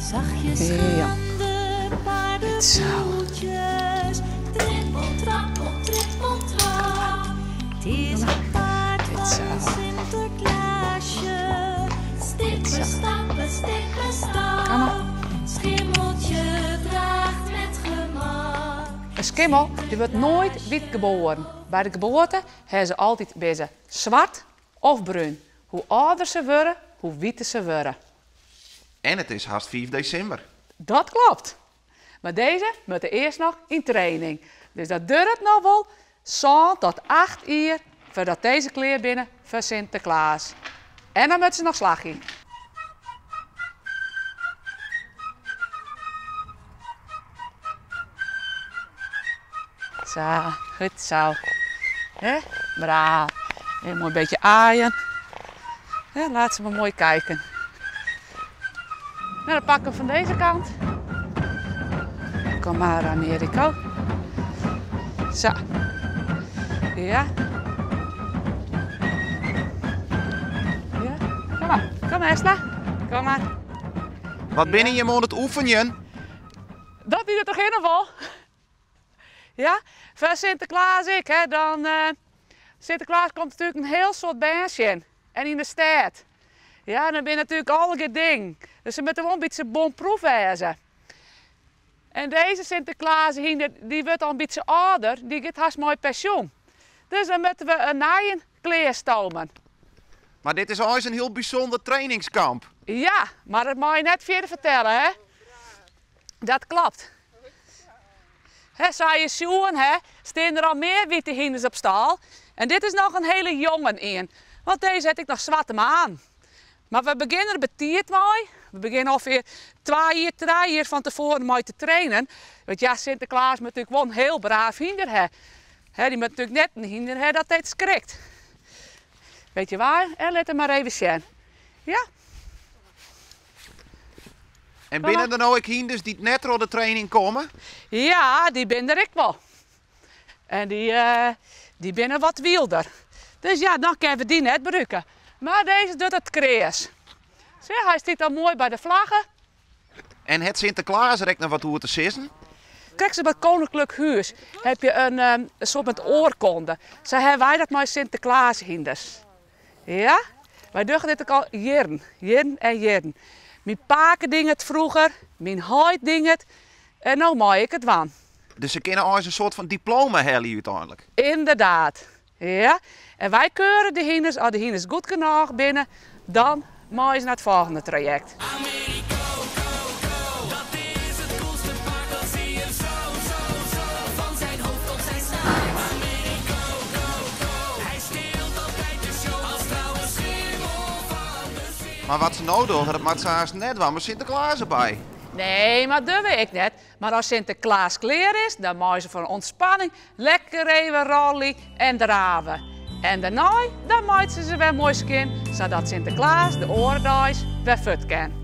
Ja. Zo. Kom maar. In skimmel die wurdt noait wyt geboaren. By de geboarte hawwe se altyd binne se swart of brún. Hoe âlder se wurde, hoe witer se wurde. En it is hast fiif desimber. Dat klopt. Mar dizze moatte earst noch yn training. Dus dat duorret noch wol sân tot acht jier foardat dizze klear binne foar Sinteklaas. En dan moatte se noch slagje. Sa, goed zo. Hè? Braaf. Even moai in bytsje aaien. Hè, laat se mar moai kijken. Nou, dan pakken we fan dizze kant. Kom mar, Americo. Sa. Ja. Ja. Kom mar. Kom Esla. Kom mar. Wat binne jim oan it oefenjen? Dat wie der toch hinne wol. Ja, foar Sinteklaas ek, hè, dan Sinteklaas komt natuerlik in hiel soad bern sjen en yn de stêd. Ja, dan binne natuerlik allegear dingen. Dus se moatte wol in bytsje bomproef wêze. En dizze Sinteklaas hynder, dy wurdt al in bytsje âlder, dy giet hast mei pensjoen. Dus dan moatte we in nijen klearstomen. Mar dit is eins in hiel bysûnder trainingskamp. Ja, mar dat mei je net fierder fertelle, hè? Dat klopt. Hè, sa je sjoen, hè, stean der al mear wite hynders op stâl. En dit is noch in hiele jonge ien, want dizze hat ek noch swarte manen. Mar we begjinne der betiid mei. We begjinne ûngefear twa jier, trije jier fan tefoaren mei te trainen. Want ja, Sinteklaas moat natuerlik wol in hiel braaf hynder ha. Hè, dy moat natuerlik net in hynder ha dat it skrikt. Weet je waar? En lit him mar even sjen. Ja. En binne der no ek hynders dy't net troch de training komme? Ja, dy binne der ek wol. En dy, dy binne wat wylder. Dus ja, dan kinne we dy net brûke. Mar dizze docht it kreas. Sjoch, hy stiet al moai by de flagge. En hat Sinteklaas der ek noch wat oer te sizzen? Krekt sa by it Koninklijk Huis heb je in soart met oarkonde. Sa hawwe wy dat mei Sinteklaashynders. Ja, wy dogge dit ek al jierren, jierren en jierren. Myn pake die it froeger, myn heit die it en no mei ik it dwaan. Dus se kinne eins in soart fan diploma helje úteinlik? Ynderdaad, ja. En wy keure de hynders, as de hynders goed genôch binne, dan meie se nei it folgjende trajekt. Mar wat se no dogge, dat moat se hast net dwaan mei Sinteklaas derby. Nee, mar dat dogge we ek net. Mar as Sinteklaas klear is, dan meie se foar ûntspanning lekker even rolje en drave. En dêrnei, dan meitsje se wer moai skjin, sadat Sinteklaas de oare deis wer fuort kin.